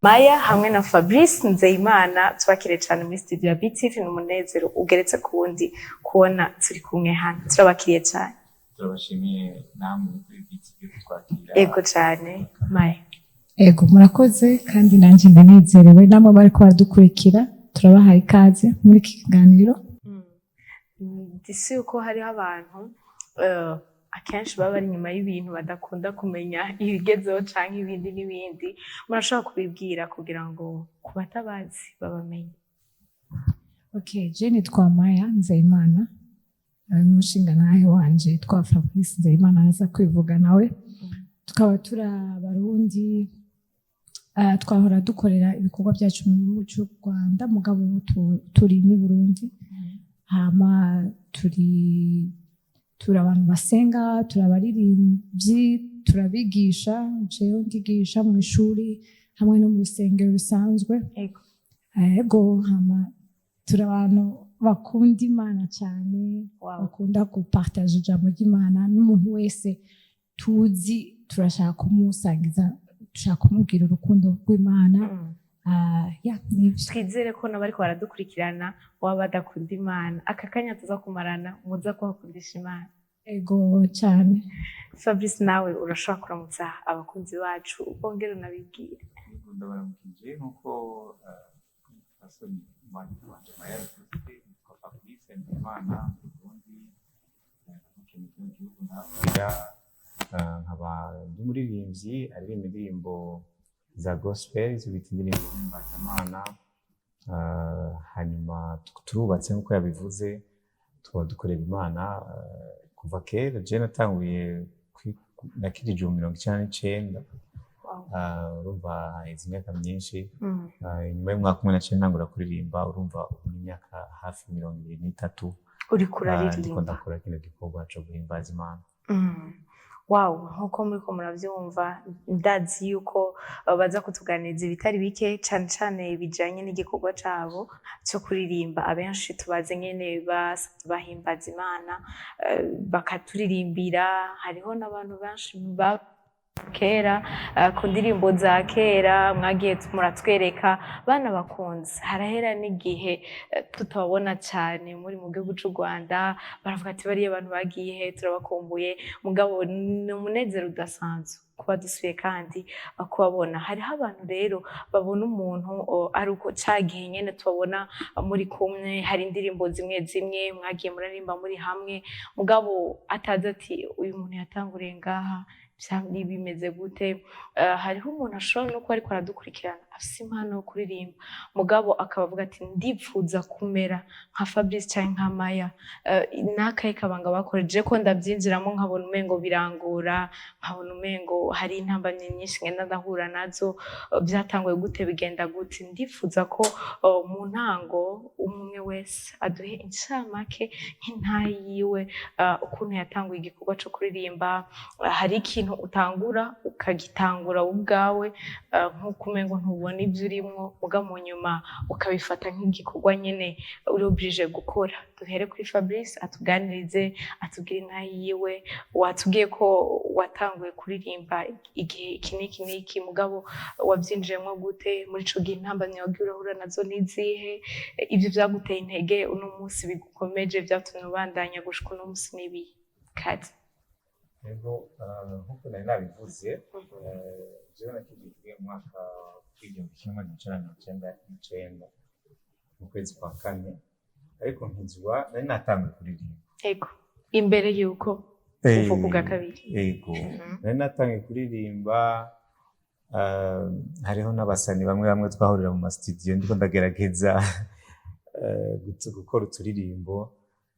Maya hamwe na Fabrice Nzeyimana. Tubakire cyane muri studio ya BTV. Ni umunezero ugeretse ku wundi kubona turi kumwe hano. Turabakiriye cyane. Turabashimiye namwe kuri BTV kutwakira. Ego cyane, Maya. Ego, murakoze, kandi nanjye ndanezerewe. Namwe bariko baradukurikira, turabahaye ikaze muri iki kiganiro. Ndisi yuko hariho abantu akenshi baba bari inyuma y'ibintu, badakunda kumenya ibigezeho canke ibindi n'ibindi. Murashobora kubibwira kugira ngo ku batabazi babamenye. Okay, je nitwa Maya Nzeyimana, n'umushingantahe wanje yitwa Fabrice Nzeyimana, aza kwivuga nawe. Tukaba turi Abarundi, twahora dukorera ibikorwa byacu mu gihugu cy'u Rwanda, mugabo ubu turi n'i Burundi. Hama turi abantu basenga, turi abaririmbyi, turabigisha. Jewe ndigisha mu ishuri hamwe no mu rusengero rusanzwe. Ego, hama turi abantu bakunda Imana cyane, bakunda gupartager ijambo ry'Imana n'umuntu wese tuzi. Turashaka kumusangiza, dushaka kumubwira urukundo rw'Imana. Ah, ya, nivyo. Twizere ko n'abariko baradukurikirana baba badakunda Imana, aka kanya tuza kumarana muza kuhakundisha Imana. Ego cyane. Fabrice, nawe urashobora kuramutsa abakunzi bacu, bongere unabibwire. Yego, ndabaramukije. Nk'uko Pasoni wanje Maya yabivuze, nitwa Fabrice Nzeyimana, mu Burundi, navukiye mu kino gihugu ntakorera, nkaba ndi umuririmbyi aririmba indirimbo za gospel, izo bita indirimbo mpimbazamana. Hanyuma turubatse nk'uko yabivuze, tukaba dukorera Imana kuva kera. Je natanguye nakijijwe mu 99. Urumva haheze imyaka myinshi. Inyuma y'umwaka umwe naciye ntangura kuririmba. Urumva ubu ni imyaka hafi 23 Uriko ndiko uraririmba. ndakora kino gikorwa co guhimbaza Imana. Wow, nkuko muriko muravyumva, ndazi yuko baza kutuganiriza ibitari bike, cane cane bijanye n'igikorwa cabo co kuririmba. Abenshi tubaze nyene bahimbaza Imana, bakaturirimbira. Hariho n'abantu benshi ba kera, ku ndirimbo za kera mwagiye muratwereka bana bakunze. Harahera n'igihe tutababona cane muri mu gihugu c'u Rwanda, baravuga ati: "Bariya abantu bagiye he? Turabakumbuye." Mugabo ni umunezero udasanzwe kuba dusubiye kandi kubabona. Hariho abantu rero babona umuntu ari uko ca gihe nyene tubabona muri kumwe, hari indirimbo zimwe zimwe mwagiye muraririmba muri hamwe, mugabo atazi ati: "Uyu muntu yatanguriye ngaha, bimeze gute?" Hariho umuntu ashobora no kuba ariko aradukurikirana afise impano yo kuririmba, mugabo akaba avuga ati: "Ndipfuza kumera nka Fabrice canke nka Maya. N'akahe kabanga bakoreje ko ndavyinjiramo nkabona umengo birangora, nkabona umengo hari intambamyi nyinshi ngenda ndahura nazo? Vyatanguye gute? Bigenda gute?" Ndifuza ko mu ntango umwe wese aduhe incamake nk'intahe yiwe, ukuntu yatanguye igikorwa co kuririmba. Hari ikintu utangura, ukagitangura wowe ubwawe nk'uko umengo ntubona ivyo urimwo, muga mu nyuma ukabifata nk'igikorwa nyene uri obligé gukora. Duhere kuri Fabrice, atuganirize, atubwire intahe yiwe. Watubwiye ko watanguye kuririmba igihe iki n'iki n'iki, mugabo wavyinjiyemwo gute? Muri ico gihe intambamyi wagiye urahura nazo n'izihe? Ivyo vyaguteye intege uno munsi bigukomeje, vyatumye ubandanya gushika uno munsi n'ibihe? Kaze. Ego, nkuko nari nabivuze, jewe nakijijwe mu mwaka w'1999 mu kwezi kwa kane, ariko nkizwa nari natanguye kuririmba. Ego, imbere yuko uvuka ubwa kabiri. Ego, nari natangiye kuririmba. Hariho n'abasani bamwe bamwe twahurira mu masitudiyo, ndiko ndagerageza gukora uturirimbo,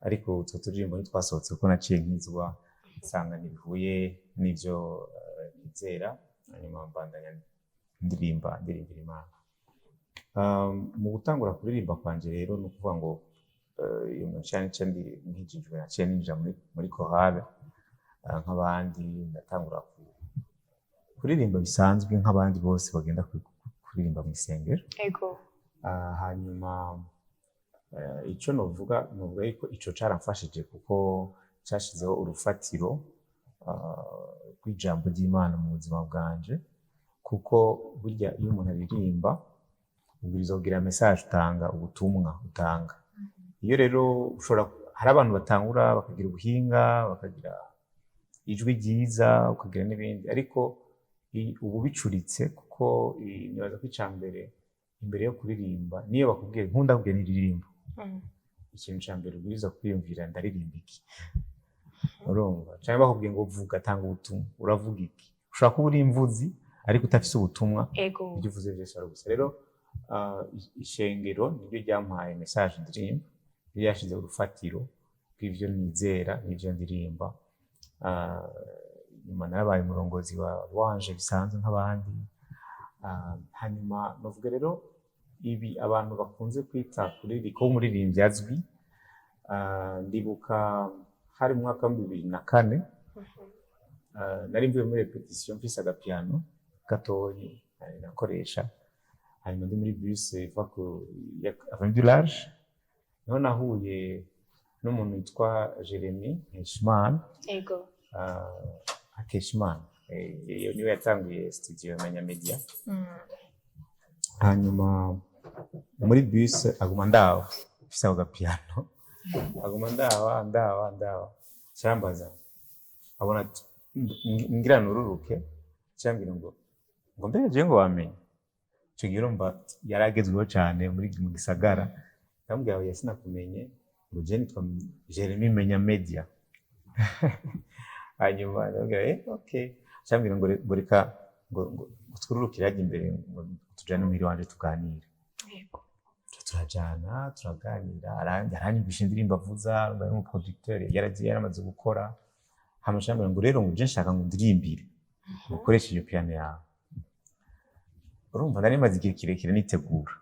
ariko utwo turirimbo ntitwasohotse kuko naciye nkizwa nsanga ntibihuye n'ivyo nizera. Hanyuma mbandanya ndirimba, ndirimbira Imana. Mu gutangura kuririmba kwanje rero, ni ukuvuga ngo iyo 99 nkijijwe, naciye ninjira muri chorale nk'abandi, ndatangura kuririmba bisanzwe nk'abandi bose bagenda kuririmba mu isengero. Hanyuma ico novuga yuko ico caramfashije, kuko cashizeho urufatiro rw'ijambo ry'Imana mu buzima bwanje. Kuko burya iyo umuntu aririmba, ubwirizwa kugira message utanga, ubutumwa utanga. Iyo rero ushobora, hari abantu batangura bakagira ubuhinga, bakagira ijwi ryiza, ukagira n'ibindi, ariko ubu bicuritse, kuko nibaza ko icya mbere imbere yo kuririmba, niyo bakubwiye nkunda kubwira ntiririmba, ikintu cya mbere ubwirizwa kwiyumvira: ndaririmba iki? Urumva? Cyangwa bakubwiye ngo vuga, tanga ubutumwa, uravuga iki? Ushobora kuba uri imvuzi ariko utafise ubutumwa, ibyo uvuze byose ari ubusa. Rero ishengero niryo ryampaye message ndirimba, niryo ryashize urufatiro rw'ivyo nizera n'ivyo ndirimba. Nyuma narabaye umurongozi wa louange bisanzwe nk'abandi. Hanyuma novuga rero ibi abantu bakunze kwita kuri ko umuririmbyi azwi. Ndibuka hari mu mwaka wa 2004, nari mvuye muri répétition mfise agapiano gatoyi nari nakoresha, hanyuma ndi muri bus iva ku ya Avenue du Large, niho nahuye n'umuntu witwa Jeremy Nkeshimana. Hakeshimana. Iyo niwe yatanguye studio ya Menya Media. Hanyuma muri bus aguma ndaba mfise ako gapiano, aguma ndaba ndaba ndaba, arambaza, abona ati ngira nururuke, cyambwira ngo mbere je ngo wamenye. Ico gihe urumva yari agezweho cane muri mu gisagara. Ndamubwira: "Oya, sinakumenye." Ngo: "Je nitwa Jeremy Menya Media." Hanyuma ndamubwira: "Eh, okay." Cyambwira ngo reka ngo twururukire hajya imbere, ngo tujane muhira wanje tuganire. Turajana, turaganira, aranyumvisha indirimbo avuza, urumva yari umuproducteur, yaragiye yaramaze gukora. Hama acambwira ngo rero ngo je nshaka ngo ndirimbire, ukoreshe iyo piano yawe. Urumva nari maze igihe kirekire nitegura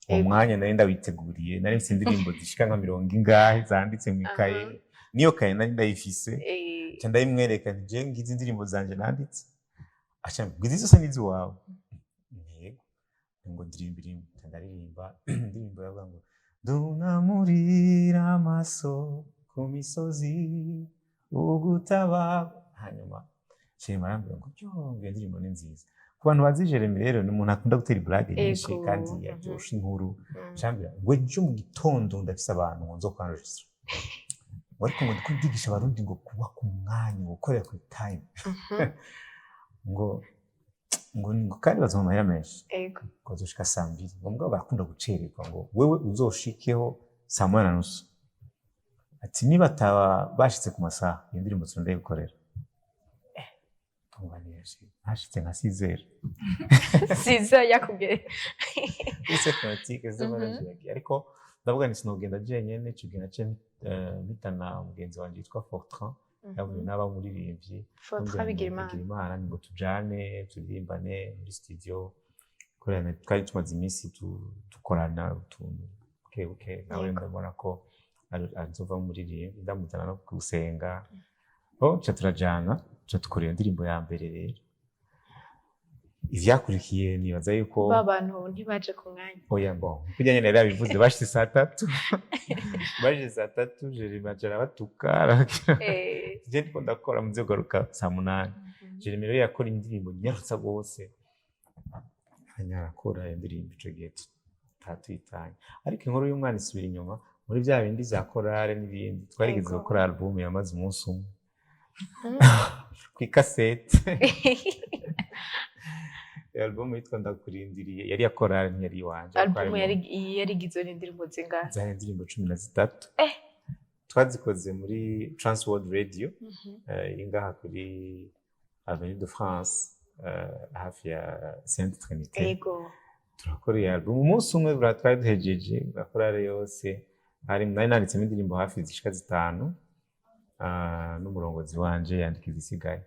uwo mwanya, nari ndawiteguriye, nari mfise indirimbo zishika nka mirongo ingahe zanditse mu ikaye. Niyo kaye nari ndayifise. Nca ndayimwereka nti: "Je ngizi indirimbo zanje nanditse." Aca ngo: "Izi zose ni iziwawe?" Yego. Ngo: "Ndirimbire imwe." Nca ndaririmba indirimbo yavuga ngo: "Dunamurira amaso ku misozi ugutaba." Hanyuma Jeremy arambwira ngo: "Yo," ngo "iyo ndirimbo ni nziza." Ku bantu bazi Jeremy rero, ni umuntu akunda gutera blague nyinshi kandi yaryosha inkuru. Acambwira ngo: "Ejo mu gitondo ndafise abantu ngo nzokwanregistra," ngo "ariko ngo ndiko ndigisha abarundi ngo kuba ku mwanya, ngo gukorera kuri time," ngo kandi bazoma amahera menshi, ngo bazoshika saa 2, ngo mugabo barakunda gucererwa, ngo wewe uzoshikeho saa 1:30, ati niba ataba bashitse ku masaha, iyo ndirimbo turondeye gukorera. Ndumva niyashe hashitse nka 6h. Siza yakubwiye. Ese fanatique zo yagiye, ariko ndavuga nti sinogenda jenyene. Ico gihe naciye mpitana mugenzi wanje yitwa Fortran, yavuye n'aba umuririmbyi. Fortran Bigirimana. Bigirimana, ngo tujane turirimbane muri studio, kubera twari tumaze iminsi dukorana utuntu buke buke nawe. Ndabona ko azova umuririmbyi, ndamuzana no gusenga. Oh, ca turajana, ca dukora iyo ndirimbo ya mbere. Rero ivyakurikiye nibaza yuko Ba bantu ntibaje ku mwanya. Oya, bon, kurya nyene yari yabivuze, bashitse saa 3, bashitse saa 3, Jeremy aca arabatuka, arababwira: "Je ndiko ndakora, muze kugaruka saa 8." Jeremy rero yakora indirimbo nyarutsa rwose, hanyuma arakora iyo ndirimbo. Ico gihe tutatuyitanye, ariko inkuru y'umwana isubira inyuma muri bya bindi za korale n'ibindi. Twarigeze gukora album yamaze umunsi umwe kw'ikasete. Album yitwa Ndakurindiriye, yari iya korale, ntiyari iwanje, ariko Album harimo yari igizwe n'indirimbo zingahe? Zari indirimbo 13. Twazikoze muri Transworld Radio, iri ngaha kuri Avenue de France, hafi ya Sainte Trinité. Turakora iyo album umunsi umwe, bura twari duhejeje bwa korale yose. Hari nari nanditsemo indirimbo hafi zishika zitanu, n'umurongozi wanje yandika izisigaye.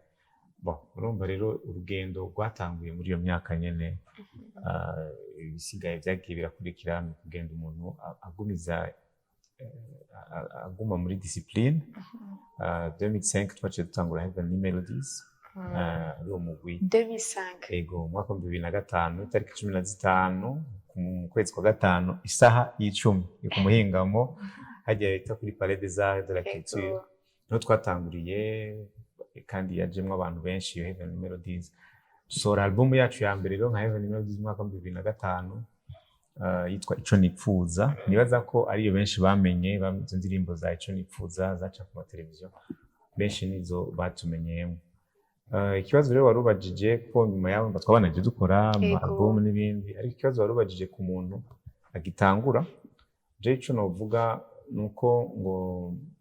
Bon, urumva rero urugendo rwatanguye muri iyo myaka nyene. Ibisigaye vyagiye birakurikira, ni ukugenda umuntu agumiza aguma muri discipline. 2005 twaciye dutangura Heavenly Melodies, ari uwo mugwi. 2005. Ego, mu mwaka wa 2005, itariki 15 mu kwezi kwa gatanu, isaha y'icumi yo ku muhingamo, hagiye bita kuri Palais des Arts de la Culture, niho twatanguriye, kandi yajemwo abantu benshi iyo Heavenly Melodies. Dusohora album yacu ya mbere rero nka Heaven Melodies mu mwaka wa 2005, yitwa Ico Nipfuza. Nibaza ko ariyo benshi bamenye. Izo ndirimbo za Ico Nipfuza zaca ku mateleviziyo, benshi nizo batumenyeyemo. Ikibazo rero warubajije ko nyuma yaho mba twabanaje dukora ama album n'ibindi, ariko ikibazo warubajije ku muntu agitangura, je ico novuga nuko ngo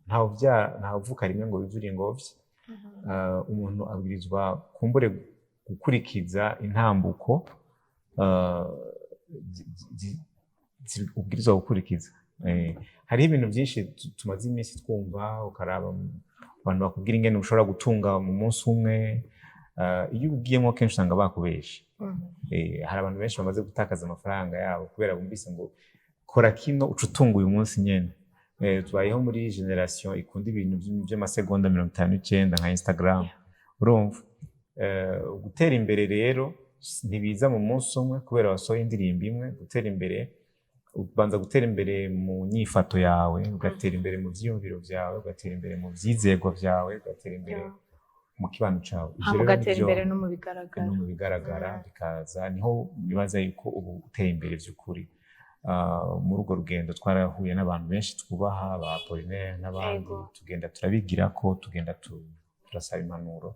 ntawuvuka rimwe ngo yuzure ingobyi. Umuntu abwirizwa kumbure gukurikiza intambuko ubwirizwa gukurikiza. Hariho ibintu byinshi tumaze iminsi twumva, ukaraba abantu bakubwira ingene ushobora gutunga mu munsi umwe. Iyo ugiyemo kenshi usanga bakubesha. Hari abantu benshi bamaze gutakaza amafaranga yabo kubera bumvise ngo kora kino uca utunga uyu munsi nyene. Tubayeho muri génération ikunda ibintu vy'amasegonda 59 nka Instagram, urumva. Gutera imbere rero ntibiza mu munsi umwe kubera wasohoye indirimbo imwe. Gutera imbere, ubanza gutera imbere mu nyifato yawe, ugatera imbere mu vyiyumviro vyawe, ugatera imbere mu vyizerwa vyawe, ugatera imbere mu kibano cawe. Ivyo Hama rero ugatera nivyo imbere no mu bigaragara. No mu bigaragara bikaza, niho bibaza yuko ubu uteye imbere vy'ukuri. Muri urwo rugendo twarahuye n'abantu benshi twubaha, ba Apollinaire n'abandi, tugenda turabigira ko tugenda turasaba impanuro.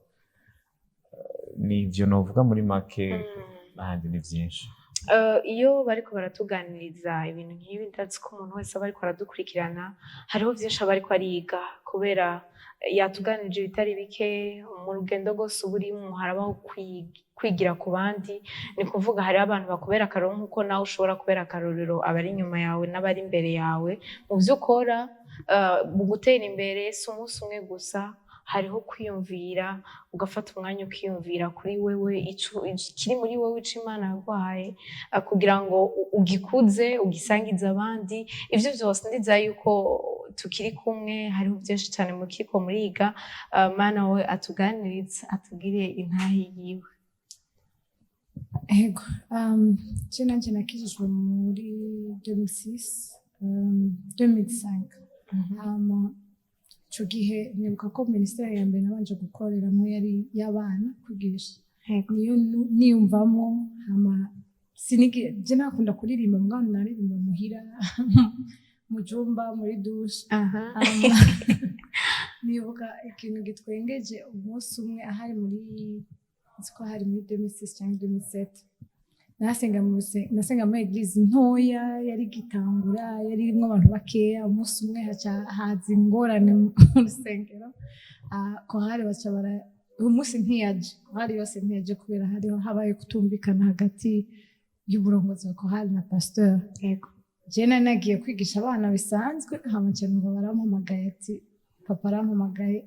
Ni ivyo novuga muri make, ahandi ni vyinshi. Iyo bariko baratuganiriza ibintu nk'ibi, ndazi ko umuntu wese aba ariko aradukurikirana hariho vyinshi aba ariko ariga, kubera yatuganirije ibitari bike. Mu rugendo rwose uba urimo harabaho kwigira ku bandi. Ni kuvuga hariho abantu bakubera akarorero nk'uko nawe ushobora kubera akarorero abari inyuma yawe n'abari imbere yawe mu vyo ukora. Mu gutera imbere si umunsi umwe gusa, hariho kwiyumvira, ugafata umwanya ukiyumvira kuri wewe, ico kiri muri wewe, ico Imana yaguhaye, kugira ngo ugikuze, ugisangize abandi. Ivyo vyose ndiza yuko tukiri kumwe, hariho byinshi cyane mukiriko muriga. Mana we atuganirize, atugire intahe yiwe. Ego, je nanje nakijijwe muri 2006, 2005. Hama ico gihe nibuka ko ministère ya mbere nabanje gukoreramwo yari y'abana, kwigisha. Niyo niyumvamwo. Hama sinige je nakunda kuririmba, mugabo naririmba muhira, mu cumba, muri douche. Hama nibuka ikintu gitwengeje, umunsi umwe ahari muri, nzi ko hari muri 2006 cyangwa 2007, nasenga muri église ntoya yari gitangura, yari irimwo abantu bakeya. Umunsi umwe haca haza ingorane mu rusengero. Korale baca bara uwo munsi ntiyaje, korale yose ntiyaje, kubera hariho habaye kutumvikana hagati y'uburongozi wa korale na pasteur. Je nari nagiye kwigisha abana bisanzwe, hama nca numva barampamagaye ati papa arampamagaye,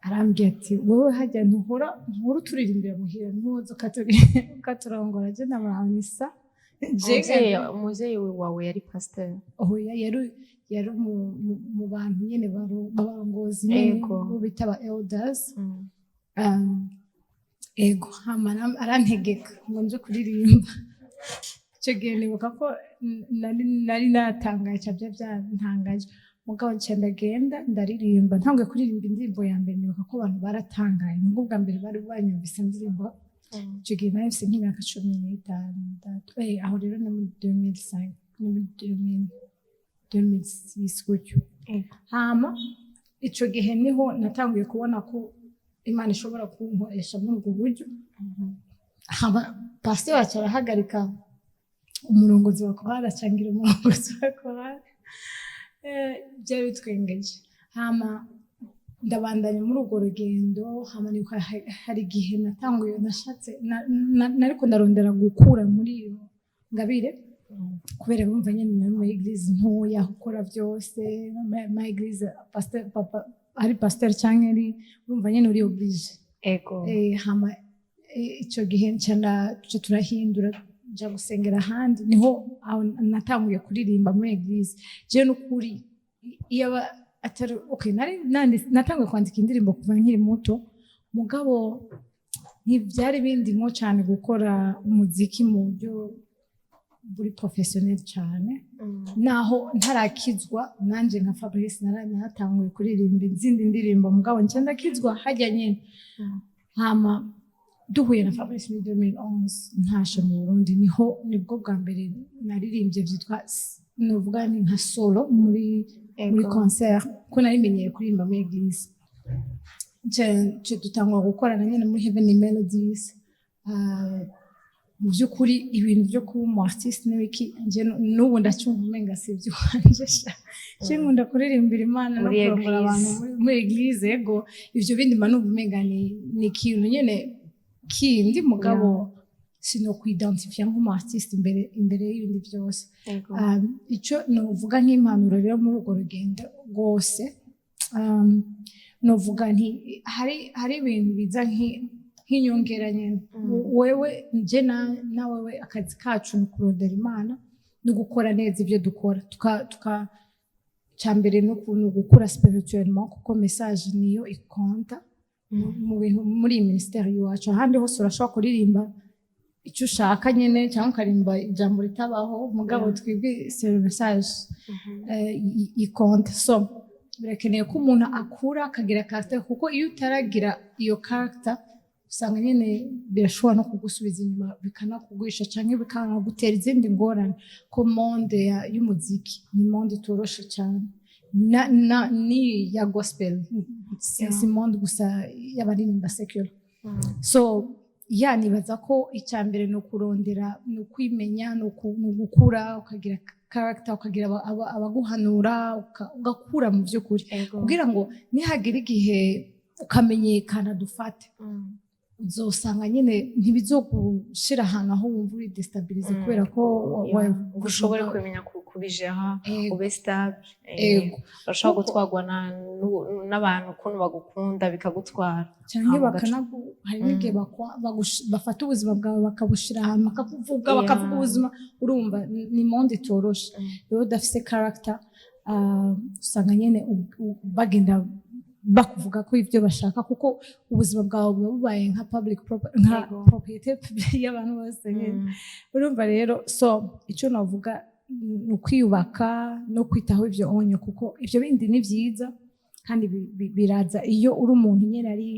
arambwira ati: "Wowe hajya ntuhora uturirimbira muhira, ntuza ukaturongora?" Je ndamuramisa. Umuvyeyi wawe yari pasteur? Oya, yari mu bantu nyene b'abarongozi nyene, bo bita aba elders. Ego, hama arantegeka ngo nje kuririmba. Icyo gihe nibuka ko nari natangaye ca byantangaje, mugabo nca ndagenda ndaririmba. Ntanguye kuririmba indirimbo ya mbere, nibuka ko abantu baratangaye, nubwo bwa mbere bari banyumvise indirimbo. Icyo gihe nari mfise nk'imyaka 16, aho rero ni muri 2005, ni muri 2000, 2006 gutyo. Hama ico gihe niho natanguye kubona ko Imana ishobora kunkoresha muri ubwo buryo. Hama pasiteri wacu arahagarika umurongozi wa korali, acangira umurongozi wa korali. Byari bitwengeje. Hama ndabandanya muri urwo rugendo. Hama nibuka hari igihe natanguye nashatse nariko ndarondera gukura muri iyo ngabire, kubera bumva nyene nari muri église ntoya, aho ukora byose ma église, pasteur papa ari pasteur canke ari, urumva nyene uri obligé. Hama ico gihe nca turahindura, nja gusengera ahandi, niho aho natanguye kuririmba muri église. Jewe n'ukuri iyo aba atari okay, nari natanguye kwandika indirimbo kuva nkiri muto, mugabo ntivyari bindimwo cane gukora umuziki mu buryo buri professionnel cane. Naho ntarakizwa, nanje nka Fabrice naratanguye kuririmba izindi ndirimbo, mugabo nca ndakizwa harya nyene. Hama Duhuye na Fabrice muri 2011, ntashe mu Burundi, nibwo bwa mbere naririmbye vyitwa novuga ni nka solo muri concert, ko narimenyeye kuririmba muri église. Ce dutangura gukorana nyene muri Heavenly Melodies. Mu by'ukuri ibintu byo kuba umu artiste n'ibiki, nje n'ubu ndacyumva umenga si iby'iwanje sha. Je nkunda kuririmbira Imana no Muri kurongora abantu église. muri église. Yego, ivyo bindi mba numva umenga ni ikintu nyene kindi, mugabo sinokwidentifia nk'umu artiste imbere y'ibindi byose. Ico novuga nk'impanuro rero muri urwo rugendo rwose, novuga nti hari ibintu biza nk'inyongera nyene. Wewe nje na wewe, akazi kacu ni ukurondera Imana no gukora neza ibyo dukora, tuka cya mbere ni ugukura spirituellement, kuko message niyo ikonta mu bintu muri iyi ministère iwacu. Ahandi hose urashobora kuririmba icyo ushaka nyene, cyangwa ukaririmba ijambo ritabaho, mugabo twebwe c'est le message ikonta. So birakeneye ko umuntu akura akagira caractère, kuko iyo utaragira iyo caractère usanga nyene birashobora no kugusubiza inyuma, bikanakugwisha canke bikanagutera izindi ngorane, ko monde y'umuziki ni monde itoroshe cyane, na ni ya gospel, si monde gusa y'abaririmba secular. So ya, nibaza ko icya mbere ni ukurondera, ni ukwimenya, ni ugukura, ukagira character, ukagira abaguhanura, ugakura mu by'ukuri, kugira ngo nihagira igihe ukamenyekana, dufate, uzosanga nyine ntibizogushira ahantu aho wumva uri déstabilisé, kubera ko Ngo ushobore kumenya kubijera, ube stable. Ego. Urashobora gutwarwa n'abantu ukuntu bagukunda bikagutwara. Cyangwa Hama bakanagu hari n'igihe bafata ubuzima bwawe bakabushira ahantu, bakakuvuga, bakavuga ubuzima. Urumva ni monde itoroshe. Rero udafise character, usanga nyine bagenda bakuvuga ko ibyo bashaka, kuko ubuzima bwawe buba bubaye nka public nka propriété publique y'abantu bose nyine. Urumva rero, so icyo navuga ni ukwiyubaka no kwitaho ibyo onye, kuko ibyo bindi ni byiza kandi biraza iyo uri umuntu nyine ari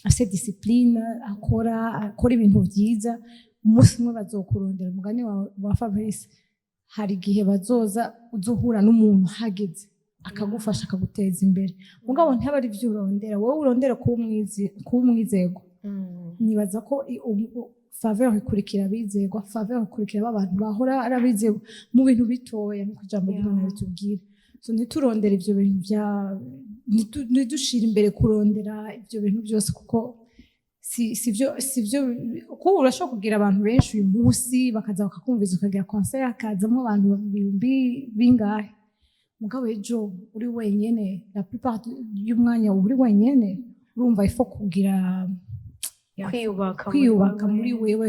afite discipline, akora ibintu byiza. Umunsi umwe bazokurondera. Umugani wa Fabrice, hari igihe bazoza, uzohura n'umuntu hageze akagufasha, akaguteza imbere, mugabo ntaba ari byo urondera. Wowe urondera kuba umwizerwa. Nibaza ko faveur ikurikira abizerwa, faveur ikurikira abantu bahora ari abizerwa mu bintu bitoya, nkuko ijambo ry'Imana ritubwira. So ntiturondere ivyo bintu bya ntidushire imbere kurondera ibyo bintu byose, kuko si byo, kuko urashobora kugira abantu benshi uyu munsi bakaza bakakumviza, ukagira concert hakazamo abantu ibihumbi bingahe, mugabo ejo uri wenyene. La plupart y'umwanya uba uri wenyene. Urumva ifo kugira kwiyubaka muri kwiyubaka wewe. Muri wewe,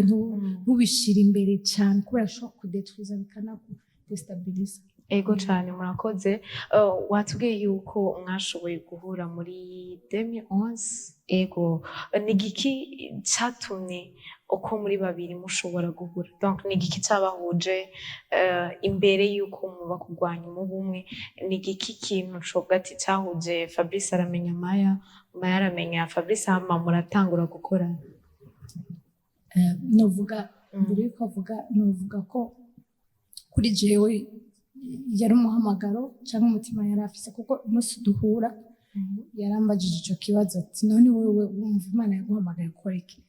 ntubishire imbere cyane, kubera ashobora kudetruiza, bikanakudestabiliza. Ego cyane, murakoze. Watubwiye yuko mwashoboye guhura muri 2011. Ego, ni igiki cyatumye uko muri babiri mushobora guhura? Donc ni igiki cyabahuje imbere yuko muba kurwanya umubumwe? Ni igiki kintu covuga ati cyahuje Fabrice aramenya Maya, Maya aramenya Fabrice, hama muratangura gukorana? Novuga mbere yuko avuga, novuga ko kuri jewe yari umuhamagaro cyangwa umutima yari afise, kuko umunsi duhura yarambajije ico kibazo ati: "None wewe wumva Imana yaguhamagaye gukora iki?"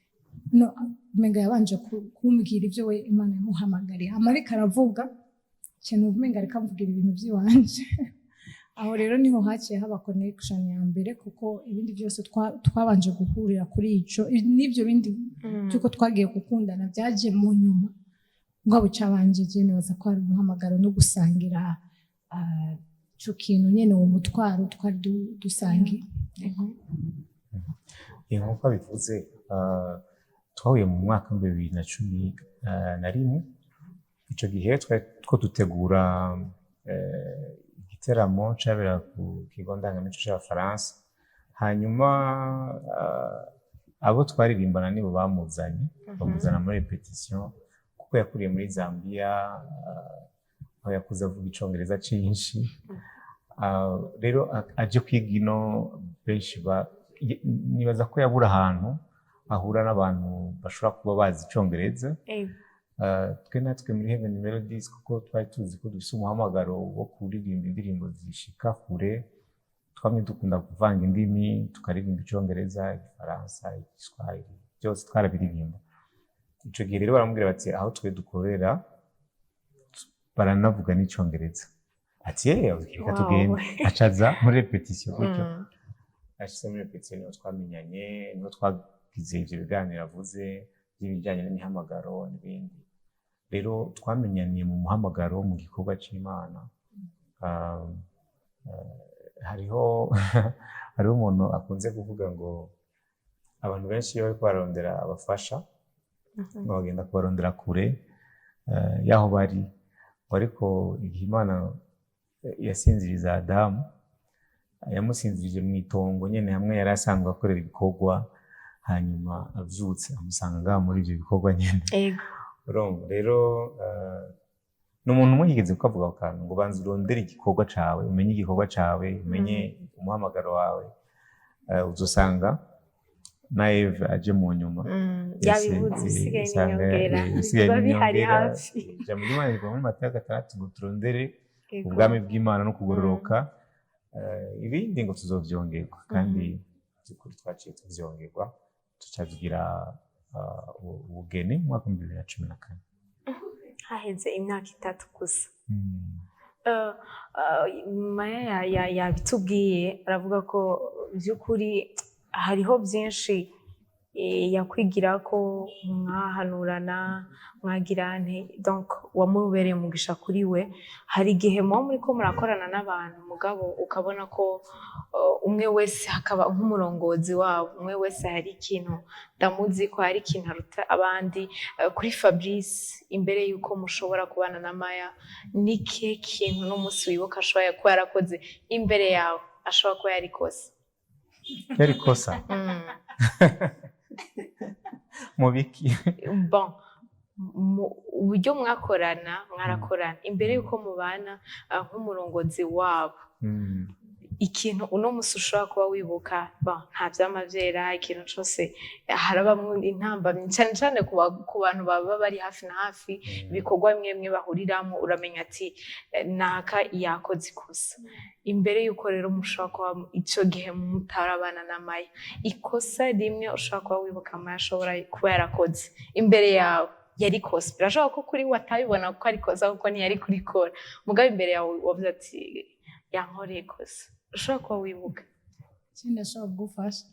No umenga yabanje kumbwira ibyo we Imana yamuhamagariye, amarika aravuga cyane, umenga ariko amvugira ibintu by'iwanje. Aho rero niho haciye haba connection ya mbere, kuko ibindi byose twabanje guhurira kuri ico. N'ibyo bindi by'uko twagiye gukundana byaje mu nyuma, ngabo cabanje je nibaza ko ari umuhamagaro no gusangira ico kintu nyene, uwo mutwaro twari dusangiye. Nk'uko abivuze, twahuye mu mwaka w'2011. Ico gihe twari two dutegura igiteramo cabera ku kigo ndangamico c'Abafaransa. Hanyuma abo twaririmbana nibo bamuzanye, bamuzana muri répétition, kuko yakuriye muri Zambia, aho yakuze avuga Icongereza cinshi. Rero aje kwiga ino, benshi nibaza ko yabura ahantu. ahura n'abantu bashobora kuba bazi icongereza. Twe natwe muri Heaven Melodies, kuko twari tuzi ko dufise umuhamagaro wo kuririmba indirimbo zishika kure, twamye dukunda kuvanga indimi, tukaririmba icongereza, igifaransa, igiswahili, byose twarabiririmba. Ico gihe rero baramubwira bati: "Aho twe dukorera baranavuga n'icongereza." Ati: "Yewe, reka tugende." Acaza muri répétition gutyo. Ashitse muri répétition niho twamenyanye, niho twagize ivyo biganiro avuze by'ibijyanye n'imihamagaro n'ibindi. Rero twamenyaniye mu muhamagaro, mu gikorwa c'Imana. Hariho umuntu akunze kuvuga ngo abantu benshi iyo bariko bararondera abafasha, ngo bagenda kubarondera kure y'aho bari, ngo ariko igihe Imana yasinziriza Adamu, yamusinzirije mu itongo nyene hamwe yari asanzwe akorera ibikorwa, hanyuma avyutse amusanga ngaha muri ivyo bikorwa nyene. Urumva rero, ni umuntu umwe yigeze kukavuga ako kantu ngo banza urondere igikorwa cawe, umenye igikorwa cawe, umenye umuhamagaro wawe, uzosanga na Eve aje mu nyuma. Yabibuze isigaye n'inyongera. Isigaye biba bihari n'inyongera. Hafi. Ijambo ry'Imana rivuga muri Matayo 6 ngo turondere ubwami bw'Imana no kugororoka, ibindi ngo tuzovyongerwa. Kandi by'ukuri twaciye tuvyongerwa, tucabigira ubugeni mu mwaka wa 2014. Haheze imyaka 3 gusa. Maya yabitubwiye, aravuga ko by'ukuri hariho byinshi yakwigira ko mwahanurana, mwagira nte, donc wamubereye umugisha kuri we. Hari igihe muba muriko murakorana n'abantu, mugabo ukabona ko umwe wese hakaba nk'umurongozi wabo, umwe wese hari ikintu ndamuzi ko hari ikintu aruta abandi. Kuri Fabrice, imbere yuko mushobora kubana na Maya, ni ikihe kintu n'umunsi wibuka ashobora kuba yarakoze imbere yawe, ashobora kuba yarikoze? Yari kosa mu biki? Bon, uburyo mwakorana, mwarakorana imbere yuko mubana, nk'umurongozi wabo, ikintu uno musi ushobora kuba wibuka. Bon, nta vyama vyera, ikintu cose harabamwo intambamyi, cane cane ku bantu baba bari hafi na hafi, ibikorwa bimwe bimwe bahuriramo, uramenya ati naka yakoze ikosa imbere yuko rero mushobora kuba ico gihe mutarabana na Maya. Ikosa rimwe ushobora kuba wibuka Maya ashobora kuba yarakoze imbere yawe, yari ikosa, birashoboka ko kuri we atabibona ko ari ikosa kuko ntiyari kurikora, mugabo imbere yawe wavuze ati yankoreye ikosa, ushobora kuba wibuka. Ikindi ndashobora kugufasha.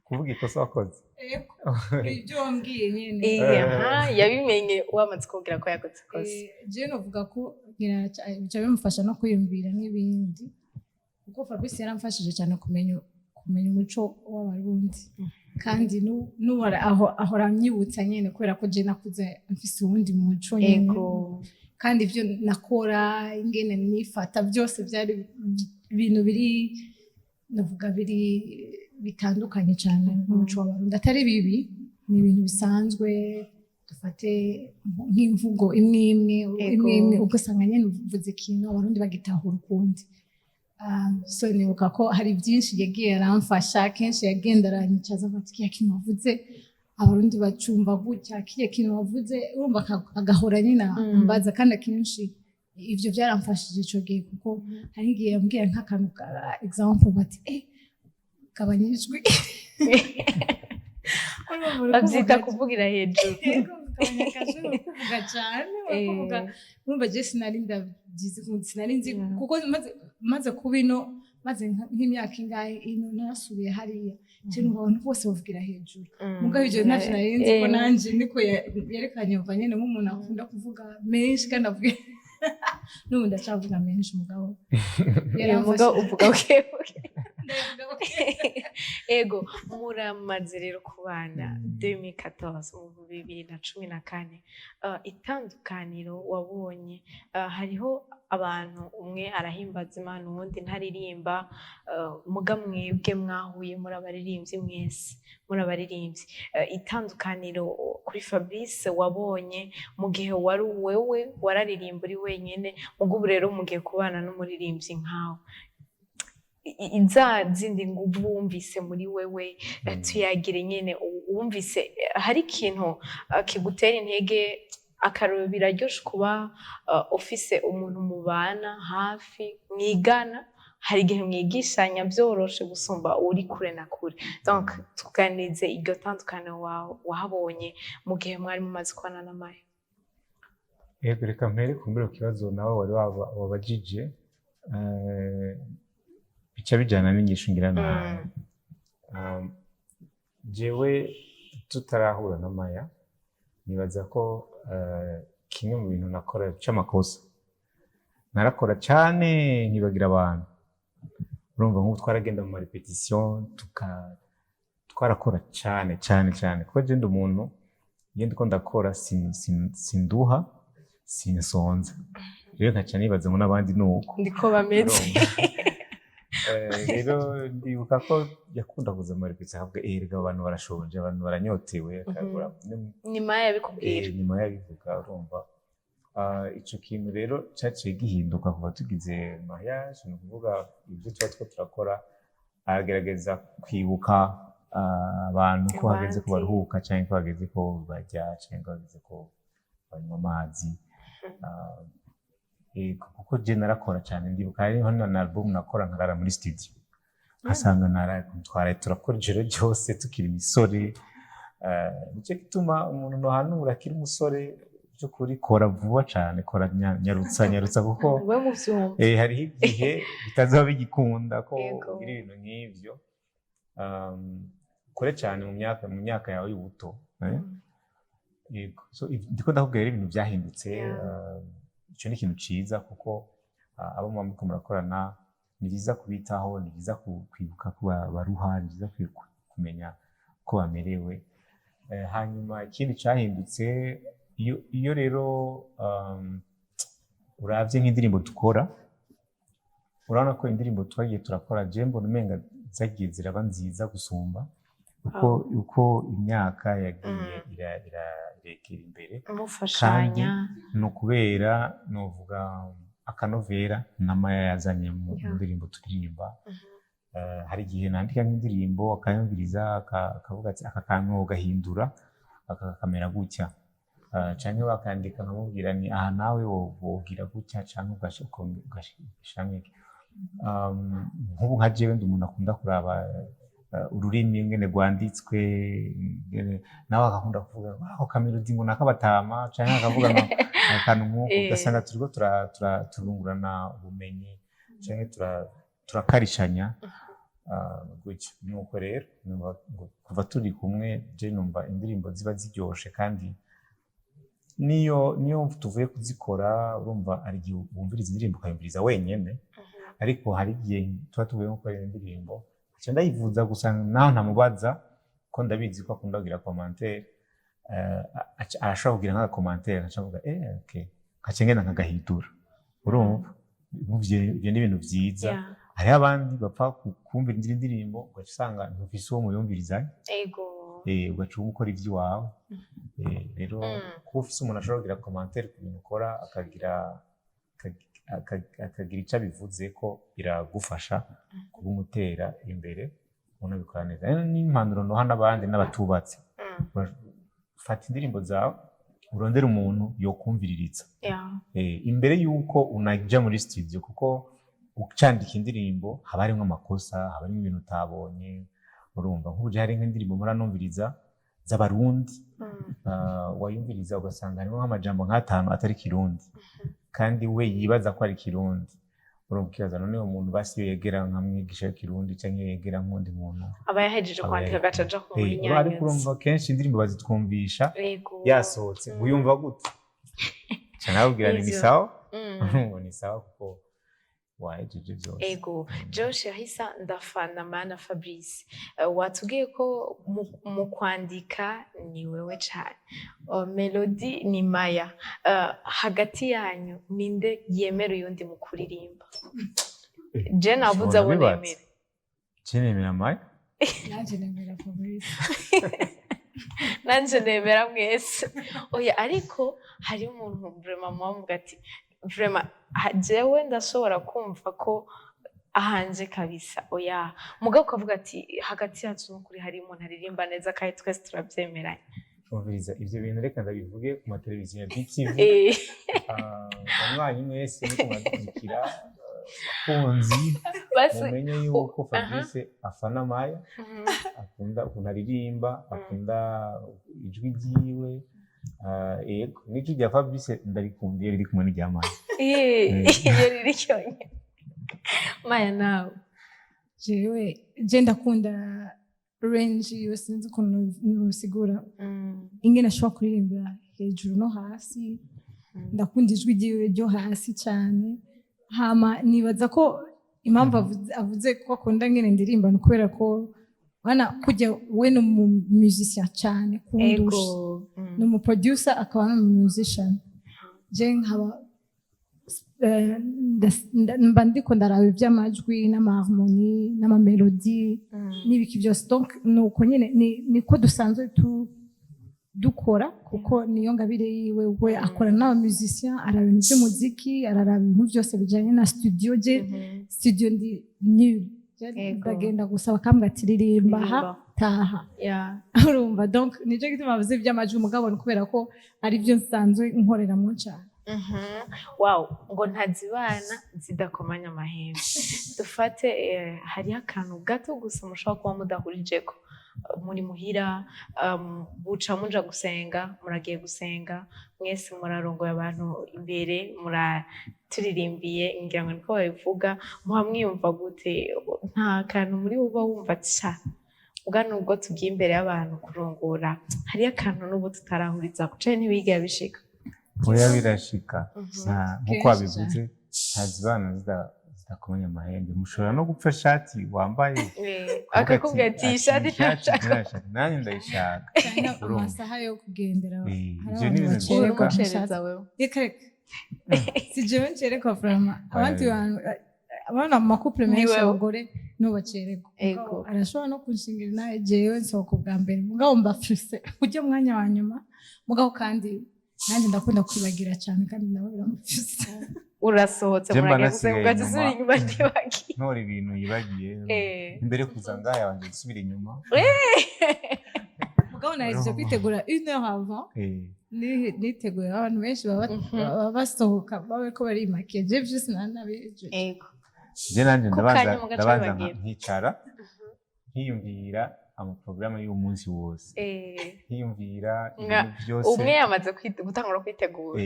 Kuvuga ikosa wakoze? Ibyo wambwiye nyine. Aha, yabimenye wamaze kubwira ko yakoze ikosa. Je novuga ko ngira bica bimufasha no kwiyumvira n'ibindi, kuko Fabrice yaramfashije cyane kumenya umuco w'Abarundi, kandi n'ubu ahora anyibutsa nyine, kubera ko je nakuze mfise uwundi muco nyine, kandi ibyo nakora, ingene nifata, byose byari ibintu biri, navuga, biri bitandukanye cyane n'umuco w'Abarundi. Atari bibi, ni ibintu bisanzwe. Dufate nk'imvugo imwe imwe, imwe imwe, ugasanga nyine uvuze ikintu Abarundi bagitahura ukundi. So nibuka ko hari byinshi yagiye aramfasha. Kenshi yagenda aranyicaza ati: "Kiriya kintu wavuze Abarundi bacumva gutya, kiriya kintu wavuze." Urumva agahora nyine ambaza, kandi akenshi ivyo byaramfashije ico gihe, kuko hari igihe yambwira nk'akantu ka example bati: "Gabanya ijwi." Babyita kuvugira hejuru. Gabanya akajwi, uri kuvuga cyane, uri kuvuga. Urumva je sinari ndabyizi, sinari nzi, kuko maze kuba ino, maze nk'imyaka ingahe ino, narasubiye hariya, je numva abantu bose bavugira hejuru. Mugabo ivyo ntavyo nari nzi ko nanje niko yerekanye. Mva nyene nk'umuntu akunda kuvuga menshi, kandi avuga n'ubu ndacavuga menshi, mugabo mugabo uvuga buke buke. Ndavuga buke. Ego, muramaze rero kubana 2014, mu 2014. Itandukaniro wabonye, hariho abantu umwe arahimbaza Imana, uwundi ntaririmba, muga mwebwe mwahuye muri abaririmbyi, mwese muri abaririmbyi. Itandukaniro kuri Fabrice wabonye mu gihe wari wewe wararirimba uri wenyene, muga ubu rero mugiye kubana n'umuririmbyi nkawe. Za zindi nguvu wumvise muri wewe, tuyagire nyene, wumvise hari ikintu kigutera intege. Akarorero, biraryoshe kuba ufise umuntu mubana hafi, mwigana, hari igihe mwigishanya vyoroshe gusumba uri kure na kure. Donc tuganirize iryo tandukaniro wahabonye mu gihe mwari mumaze kubana na Maya. Yego, reka mpere kumbure ku kibazo nawe wari wabajije, bica bijana n'inyigisho ngira nawe. Jewe tutarahura na Maya, nibaza ko kimwe mu bintu nakora c'amakosa, narakora cane nkibagira abantu. Urumva, nk'ubu twaragenda mu ma répétition, twarakora cane cane cane, kuko je ndi umuntu iyo ndiko ndakora sinduha, sinsonza. Rero nkaca nibaza ngo n'abandi ni uko. Ndiko bameze. Rero ndibuka ko yakunda kuza mu répétition akavuga: "Erega abantu barashonje, abantu baranyotewe." Akabura Ni Maya yabikubwira? Nyuma yabivuga. Urumva, ico kintu rero caciye gihinduka kuva tugize mariage. Ni ukuvuga ibyo tuba two turakora, aragerageza kwibuka abantu ko hageze ko Abandi. baruhuka, canke ko hageze ko barya, canke ko hageze ko banywa amazi. Kuko je narakora cyane. Ndibuka hariho na album nakora nkarara muri studio, nkasanga naraye, twaraye turakora ijoro ryose tukiri imisore. Nicyo gituma umuntu nohanura akiri umusore by'ukuri, kora vuba cyane, kora nyarutsa nyarutsa, kuko We mu vyumva. Hariho igihe bitazaba bigikunda ko ugira ibintu nk'ivyo. Kore cyane mu myaka yawe y'ubuto, eh? Yego. So, ndiko ndakubwira rero ibintu byahindutse. Ico ni ikintu ciza, kuko abo muba muriko murakorana ni byiza kubitaho, ni byiza kwibuka ko baruha, ni byiza kumenya ko bamerewe. Hanyuma ikindi cahindutse, iyo rero uravye nk'indirimbo dukora, urabona ko indirimbo twagiye turakora, je mbona umenga zagiye ziraba nziza gusumba uko imyaka yagiye irekera imbere. Mufashanya. Ni ukubera novuga akanovera na Maya yazanye mu ndirimbo turirimba. Hari igihe nandika nk'indirimbo akayumviriza, akavuga ati: "Aka kantu ugahindura aka kakamera gutya." Canke bakandika nkamubwira ni aha nawe wogira gutya, canke ugashiramwo iki. Nk'ubu nka jewe ndi umuntu akunda kuraba ururimi ingene rwanditswe, nawe agakunda kuvuga ngo ako ka mélodie ngo nakabatama, canke akavuga ngo akantu nk'uko, ugasanga turiko turungurana ubumenyi canke turakarishanya gutyo. Nuko rero numva ngo kuva turi kumwe, je numva indirimbo ziba ziryoshe, kandi niyo tuvuye kuzikora, urumva hari igihe wumviriza indirimbo ukayumviriza wenyene, ariko hari igihe tuba tuvuye nko gukora indirimbo, nca ndayivuza gusa naho ntamubaza, ko ndabizi ko akunda kugira commentaire. Arashobora kugira nk'aga commentaire, nkaca mvuga: "Eh, okay," nkaca ngenda nkagahindura. Urumva, ivyo ni ibintu vyiza. Hariho abandi bapfa kumvira indi ndirimbo, ugaca usanga ntufise uwo muyumvirizanya, ugaca ukora ivy'iwawe. Rero kuba ufise umuntu ashobora kugira commentaire ku bintu ukora, akagira ico abivuze ko, biragufasha kuba umutera imbere, unabikora neza. Rero n'impanuro noha n'abandi n'abatubatse: fata indirimbo zawe, urondere umuntu yokumviririza imbere yuko unaja muri studio, kuko ucandika indirimbo haba harimwo amakosa, haba harimwo ibintu utabonye. Urumva, nk'ubu je hari nk'indirimbo muranumviriza z'Abarundi, wayumviriza ugasanga harimo nk'amajambo nk'atanu atari Kirundi, kandi we yibaza ko ari Kirundi. Urumva, ukibaza: none uwo muntu basi iyo yegera nka mwigisha w'ikirundi, canke iyo yegera nk'undi muntu Aba yahejeje aba kwandika, agaca aja ariko kumuhinyanyuza. Urumva, kenshi indirimbo bazitwumvisha yasohotse. Uyumva gute? Ca nababwira ni Nivyo. sawa. Ngo ni sawa kuko wahejeje byose. Ego. Josh yahisa ndafana mana Fabrice. Watubwiye ko mu kwandika ni wewe cane. Melody ni Maya. Hagati yanyu ninde yemera uyundi mu kuririmba? Je nabuze abo Ushobora nemera. Je nemera Maya. Nanjye nemera Fabrice. Nanje nemera mwese. Oya, ariko hari umuntu vraiment muba muvuga ati: "Vraiment jewe ndashobora kumva ko Ahanje kabisa, oya. Mugabo ukavuga ati hagati yacu n'ukuri hari umuntu aririmba neza kandi twese turabyemeranya. Umviriza, ivyo bintu reka ndabivuge ku mateleviziyo ya BTV. Banywanyi mwese muriko muradukurikira, bakunzi, Basi mumenye yuko Fabrice afana Maya, akunda ukuntu aririmba, akunda ijwi ryiwe. Yego, n'ijwi rya Fabrice ndarikunda iyo riri kumwe n'irya Maya. Iyo riri cyonyine. Maya, nawe? Jewe je ndakunda range yiwe, sinzi ukuntu nobisigura, ingene ashobora kuririmbira hejuru no hasi. Ndakunda ijwi ryiwe ryo hasi cyane. Hama nibaza ko impamvu avuze ko akunda ngene ndirimba ni ukubera ko bana kujya we ni umu musicien cyane kundusha, ni umu producer akaba n'umu musician. Je nkaba mba ndiko ndaraba iby'amajwi n'ama harmonie n'ama mélodie n'ibiki byose. Donc nuko nyine niko dusanzwe dukora, kuko niyo ngabire yiwe. We akorana n'aba musicien, araba ibintu by'umuziki, araraba ibintu byose bijyanye na studio. Je studio ndi nul. Je ndagenda gusa bakambwira ati ririmba aha, Ririmba. taha. Urumva, donc nicyo gituma bavuze iby'amajwi, umugabo ni kubera ko ari byo nsanzwe nkoreramo cyane. Wow, ngo ntazibana zidakomanya amahembe. Dufate hariho akantu gato gusa mushobora kuba mudahurijeko muri muhira, buca muja gusenga, muragiye gusenga mwese, murarongoye abantu imbere, muraturirimbiye, ngira ngo niko babivuga. Muba mwiyumva gute? Nta kantu muri uba wumva ca ubwa nubwo tugiye imbere y'abantu kurongora, hariyo akantu n'ubu tutarahuriza canke ntibigera bishika? Oya, birashika. Nkuko Kenshi. wabivuze, ntazibana zidakomanya amahembe. Mushobora no gupfa ishati wambaye, ukavuga Akakubwira ati iyi shati "Ati, iyi shati ntashaka." ntashaka, nanjye ndayishaka. Cyangwa Urumva. amasaha yo kugendera, hari Ivyo abantu ni ibintu bacererwa bishika. Umucereza wewe? Reka reka, si jewe ncererwa vraiment. Abandi bantu, abana mu ma couple Ni menshi, wewe. abagore nibo bacererwa. Mugabo arashobora no kunshingira nawe, jewe nsohoka ubwa mbere, mugabo mba fise ujya mwanya wa nyuma. Mugabo kandi nanjye ndakunda kwibagira cyane, kandi nawe biramufise. Urasohotse, Je mba muragiye gusenga, nasigaye ugaca usubira inyuma. inyuma, ntibagiye. Ntora ibintu yibagiye. Imbere yo kuza ngaha yabanje gusubira inyuma. Mugabo nahejeje kwitegura une heure avant. Niteguye, abantu benshi baba baba basohoka babe ko barimakiye, je vyose nanabihejeje. Je nanje Ku ndabanza kanya mugaca ndabanza wibagira. nkicara nkiyumvira amaporogaramu y'umunsi wose, nkiyumvira ibintu byose. Umwe yamaze gutangura kwitegura.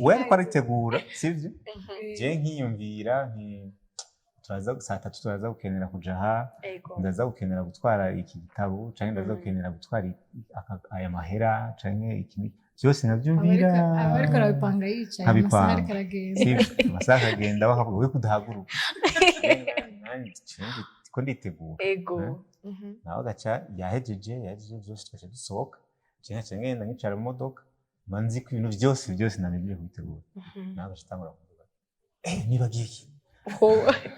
We ariko aritegura, sivyo? Je nkiyumvira nti turaza saa 3, turaza gukenera kuja aha, ndaza gukenera gutwara iki gitabo canke ndaza gukenera gutwara aya mahera canke iki byose nkabyumvira. Aba ariko arabipanga yicaye, Nkabipanga. amasaha ariko aragenda. Sivyo? Amasaha akagenda, bakavuga we kudahaguruka. Nanjye ko nditegura. Nawe agaca yahejeje byose, tugaca dusohoka. Je nkaca ngenda nkicara mu modoka, mba nzi ko ibintu byose byose namejeje kubitegura. Nawe agaca atangura kuvuga: "Eh, nibagiye iki."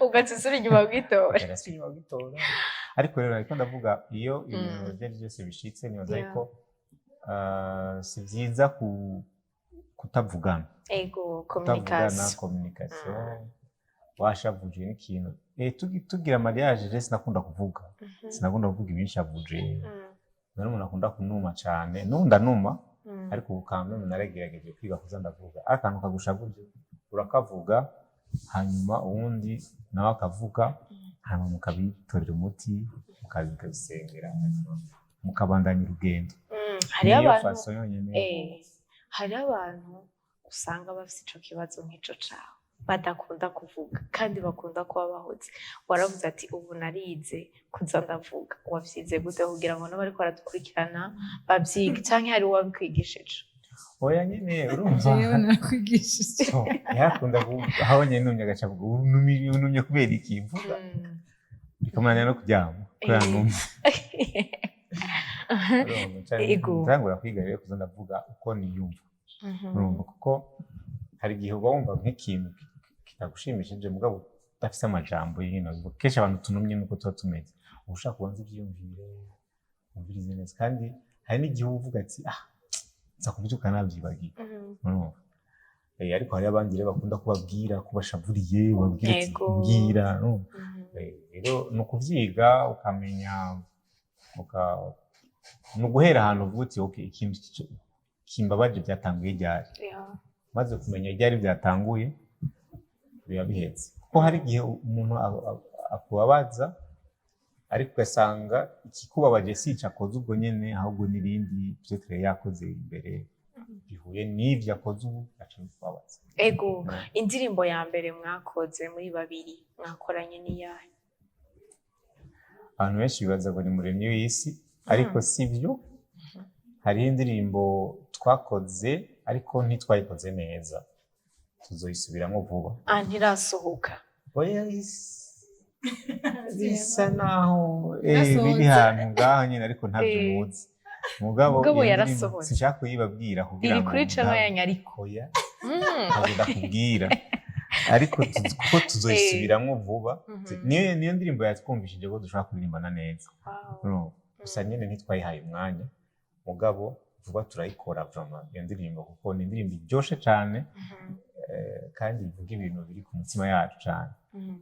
Ugaca usubira inyuma bwitora. Agasubira inyuma gutora. Ariko rero ariko ndavuga, iyo ibintu ibyo ari byo byose bishitse, nibaza ko si byiza kutavugana. Kutavugana. Communication. Communication. Washavuje n'ikintu, tugira mariage, je sinakunda kuvuga, sinakunda kuvuga ibinshavuje. Nari umuntu akunda kunuma cyane, n'ubu ndanuma, ariko ubu kandi naragerageje kwiga kuza ndavuga. Akantu kagushavuje urakavuga, hanyuma uwundi nawe akavuga, hanyuma mukabitorera umuti, mukabisengera, hanyuma mukabandanya urugendo. Hariho Niyo abantu façon yonyene. Hariho abantu usanga bafite ico kibazo nk'ico cawe, badakunda kuvuga kandi bakunda kuba bahoze. Waravuze ati ubu narize kuza ndavuga. Wavyize gute kugira ngo n'abariko baradukurikirana bavyige, canke hari uwabikwigishije? Oya nyene, urumva. Jewe narakwigishije. So, yarakunda kuvuga aho nyene numye, agaca avuga: "Unumye kubera iki? Mvuga." Bikamunanira no kuryama kubera numye. Urumva, ntangura kwiga rero kuza ndavuga uko niyumva. Urumva, kuko hari igihe uba wumva nk'ikintu kitagushimishije, mugabo udafise amajambo y'ibintu bivuga. Kenshi abantu tunumye nuko tuba tumeze, uba ushaka kubanza ivyiyumvire, wumvirize neza. Kandi hari n'igihe uba uvuga ati: "Ah, nza kuvyuka navyibagiye." Urumva. Ariko hari abandi rero bakunda kubabwira ko bashavuriye, babwira ati mbwira, no? Rero ni ukuvyiga, ukamenya, ni uguhera ahantu uvuga uti: "Okay, ikintu kimbabaje byatanguye ryari?" Maze kumenya ryari byatanguye, biba bihetse, kuko hari igihe umuntu akubabaza, ariko ugasanga ikikubabaje si ico akoze ubwo nyene, ahubwo n'ibindi peut-être yakoze imbere bihuye n'ivyo akoze ubu, gaca bikubabaza. Ego. Indirimbo ya mbere mwakoze muri babiri, mwakoranye, n'iyahe? Abantu benshi bibaza ngo ni Muremyi w'isi, ariko si byo. Hariho indirimbo twakoze, ariko ntitwayikoze neza, tuzoyisubiramo vuba. Ah, ntirasohoka? Oya, bisa naho Yasohotse. biri ahantu ngaho nyine, ariko ntabyo muzi. Mugabo Mugabo iyo ndirimbo yarasohotse. sinshaka kuyibabwira kugira Iri ngo kuri channel yanyu ariko? Oya, ntabwo ndakubwira, ariko kuko tuzoyisubiramo vuba. Niyo ndirimbo yatwumvishije ko dushobora kuririmbana neza. No, gusa nyine ntitwayihaye umwanya, mugabo vuba turayikora vraiment iyo ndirimbo, kuko ni indirimbo iryoshe cane, kandi ivuga ibintu biri ku mutima yacu cane.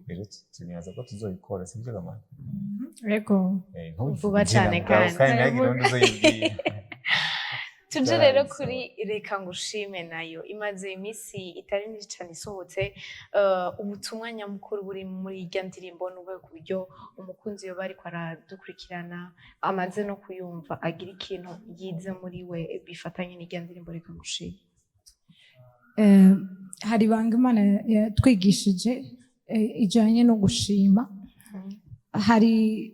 Rero tunibaza ko tuzoyikora, sibyo gamana? Ego. Ntubivuge Vuba cane. mugabo, Kandi. kandi ntihagire undi uzoyibwira. Tuje rero Turabisohora. kuri Reka Ngushime, nayo imaze iminsi itari myinshi cyane isohotse. Ubutumwa nyamukuru buri muri irya ndirimbo n'ubuhe, ku buryo umukunzi yoba ariko aradukurikirana amaze no kuyumva agira ikintu yize muri we bifatanye n'irya ndirimbo Reka Ngushime? Hari ibanga Imana yatwigishije ijanye no gushima. Hari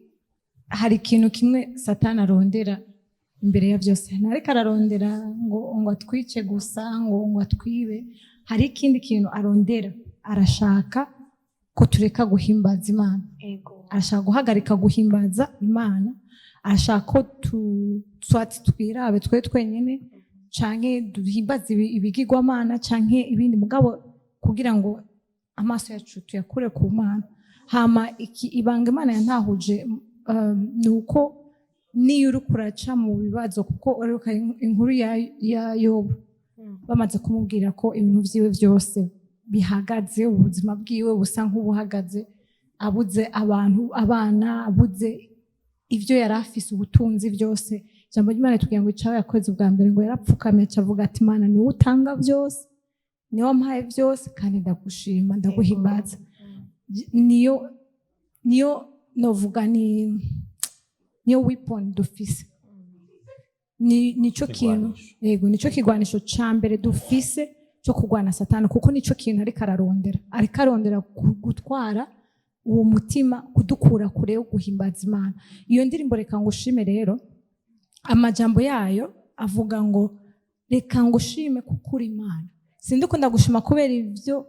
ikintu kimwe Satani arondera imbere ya byose. Ntariko ararondera ngo atwice gusa, ngo atwibe. Hari ikindi kintu arondera: arashaka ko tureka guhimbaza Imana. Arashaka guhagarika guhimbaza Imana. Arashaka ko twati twirabe twe twenyine, canke duhimbaze ibigirwamana canke ibindi, mugabo kugira ngo amaso yacu tuyakure ku Mana. Hama iki ibanga Imana yantahuje, ni uko niyo uriko uraca mu bibazo, kuko uribuka inkuru ya Yobu, bamaze kumubwira ko ibintu vyiwe byose bihagaze, ubuzima bwiwe busa nk'ubuhagaze, abuze abantu, abana, abuze ibyo yari afise, ubutunzi byose, ijambo ry'Imana ritubwira ngo icaba yakoze ubwa mbere, ngo yarapfukamye, aca avuga ati: "Imana, niwe utanga byose, niwe wampaye byose, kandi ndagushima, ndaguhimbaza." Niyo novuga ni niyo weapon dufise, ni nico kintu. Ikigwanisho. Yego, nico kigwanisho ca mbere dufise cyo kurwana Satani, kuko nico kintu ariko ararondera. Ariko arondera gutwara uwo mutima, kudukura kure yo guhimbaza Imana. Iyo ndirimbo Reka Ngushime rero, amajambo yayo avuga ngo: "Reka ngushime kuko uri Imana. Sindiko ndagushima kubera ibyo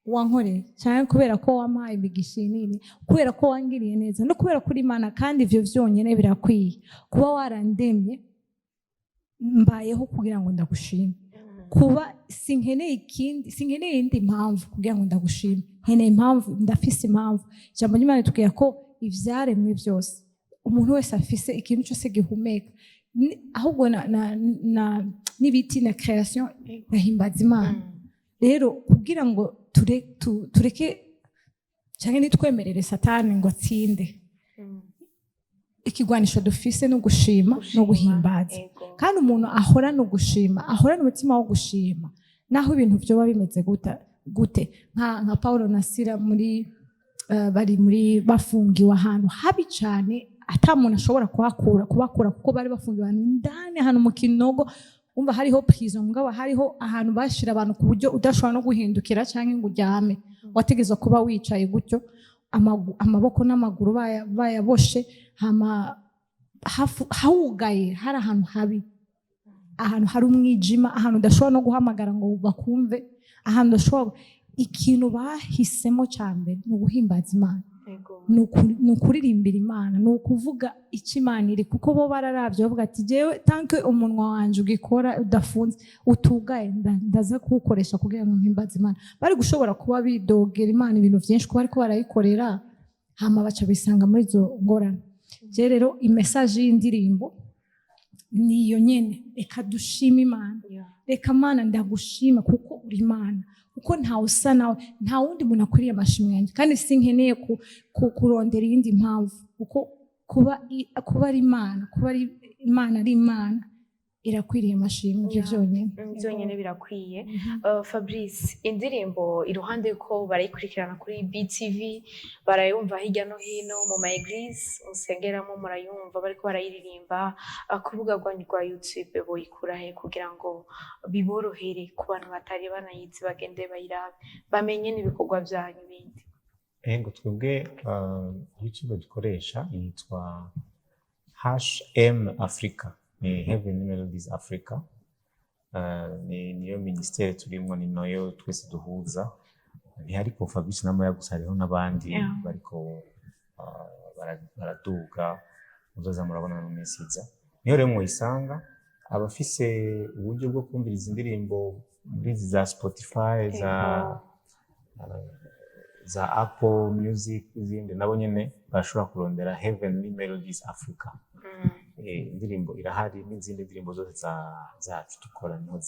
wankoreye, cyangwa kubera ko wampaye imigisha nini, kubera ko wangiriye neza, no kubera ko uri Imana. Kandi ibyo byonyine birakwiye. Kuba warandemye, mbayeho kugira ngo ndagushime. Kuba sinkeneye ikindi, sinkeneye iyindi mpamvu kugira ngo ndagushime. Nkeneye impamvu, ndafise impamvu. Ijambo ry'Imana ritubwira ko ivyaremwe byose, umuntu wese afise ikintu cyose gihumeka, ahubwo na n'ibiti na création gahimbaza Imana. Rero kugira ngo tureke cyangwa ntitwemerere Satani ngo atsinde, ikigwanisho dufise no gushima no guhimbaza. Kandi umuntu ahorana ugushima, ahorana umutima wo gushima, naho ibintu byoba bimeze gute, nka Paulo na Sila muri bari muri bafungiwe ahantu habi cyane, ata muntu ashobora kuhakura kubakura, kuko bari bafungiwe ahantu indani, ahantu mu kinogo. Umva, hariho prison, mugabo hariho ahantu bashira abantu ku buryo udashobora no guhindukira cyangwa ngo uryame, wategerezwa kuba wicaye gutyo, amaboko n'amaguru bayaboshe, hama hawugaye, hari ahantu habi, ahantu hari umwijima, ahantu udashobora no guhamagara ngo bakumve, ahantu udashobora. Ikintu bahisemo cya mbere ni uguhimbaza Imana, ni ukuririmbira Imana, ni ukuvuga icyo Imana iri, kuko bo bararavye bavuga ati: "Jewe tant que umunwa wanje ugikora, udafunze, utugaye, ndaza kuwukoresha kugira ngo mpimbaze Imana." Bari gushobora kuba bidogera Imana ibintu byinshi kuba ariko barayikorera, hama baca bisanga muri izo ngorane. Je rero i message y'indirimbo Niyo nyene, reka dushime Imana. Reka Mana ndagushima kuko uri Imana, kuko ntawe usa nawe, nta wundi muntu akwiriye amashimwe yanjye, kandi sinkeneye kurondera iyindi mpamvu, kuko kuba ari Imana, kuba ari Imana, ari Imana irakwiriye amashimwe, ibyo byonyine. Byonyine birakwiye. Fabrice, indirimbo iruhande yuko barayikurikirana kuri BTV, barayumva hirya no hino mu ma église musengeramo, murayumva bariko barayiririmba. Ku rubuga rwanyu rwa YouTube boyikura he kugira ngo biborohere ku bantu batari banayizi, bagende bayirabe, bamenye n'ibikorwa byanyu bindi? Ego, twebwe YouTube dukoresha yitwa HM Africa, ni Heaven Melodies Africa. Ni niyo ministère turimwo, ni nayo twese duhuza. Ntihariko Fabrice na Moya gusa, hariho n'abandi bariko baraduga, muzoza murabona mu minsi iza. Niyo rero muyisanga. Abafise uburyo bwo kumviriza indirimbo muri izi za Spotify, za Apple Music n'izindi, nabo nyene barashobora kurondera Heavenly Melodies Africa. Indirimbo irahari, n'izindi ndirimbo zose zacu dukora niho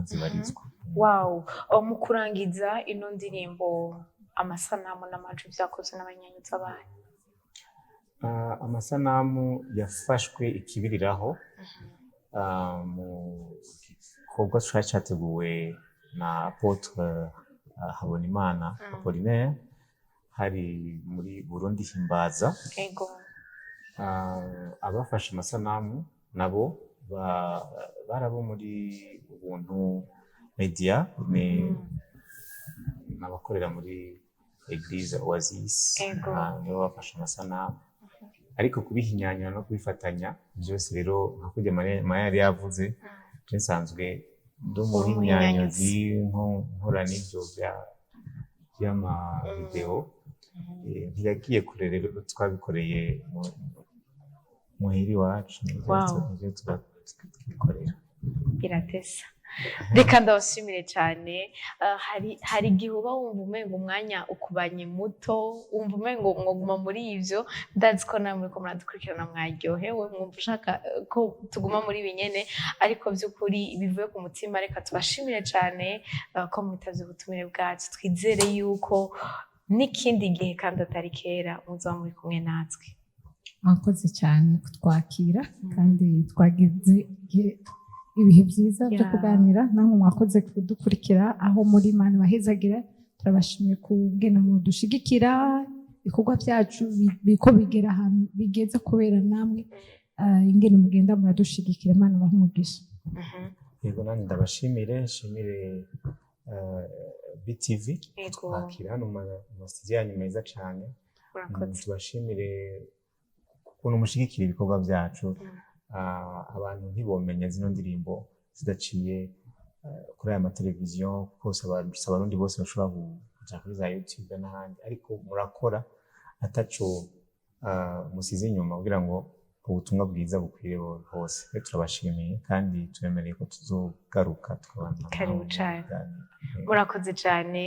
zibarizwa. Wow. Oh, mu kurangiza, ino ndirimbo amasanamu n'amajwi byakozwe n'abanyanyuza banyu? Amasanamu yafashwe ikibiriraho, mu gikorwa cari categuwe na Apôtre Habonimana Apollinaire, hari muri Burundi Himbaza. Abafashe amasanamu nabo barabo muri Ubuntu Media, ni n'abakorera muri Eglise Oasis. Nibo bafashe amasanamu, ariko kubihinyanyura no kubifatanya byose rero, nka kurya Maya yari yavuze, je nsanzwe ndi umuhinyanyuzi, nkora n'ivyo vy'ama vidéo. Ntiyagiye kure rero, twabikoreye muhira iwacu, nivyo nivyo tuba twikorera. Biratesa. Reka ndabashimire cyane. Hari igihe uba wumva umengo umwanya ukubanye muto, wumva umengo mwoguma muri ivyo. Ndazi ko namwe ko muradukurikirana mwaryohewe, mwumva ushaka ko tuguma muri ibi nyene, ariko by'ukuri bivuye ku mutima, reka tubashimire cyane ko mwitavye ubutumire bwacu. Twizere yuko n'ikindi gihe kandi atari kera muzaba muri kumwe natwe. Mwakoze cyane kutwakira, kandi twagize ibihe byiza byo kuganira namwe. Mwakoze kudukurikira aho muri, Imana bahezagira. Turabashimiye kugena mudushigikira, ibikorwa byacu biko bigera ahantu bigeze kubera namwe, ingene mugenda muradushigikira. Imana ibahe umugisha. Yego, nanjye ndabashimire, nshimire BTV kwakira hano mu ma studio yanyu meza cyane. Murakoze. Tubashimire ukuntu mushigikira ibikorwa byacu. Abantu ntibomenya zino ndirimbo zidaciye kuri aya mateleviziyo, kuko si Abarundi bose bashobora kuja kuri za YouTube n'ahandi, ariko murakora ataco musize inyuma kugira ngo ubutumwa bwiza bukwire hose. Rero turabashimiye kandi tubemereye ko tuzogaruka tukabana Karibu namwe mu cane. biganiro. Murakoze cyane.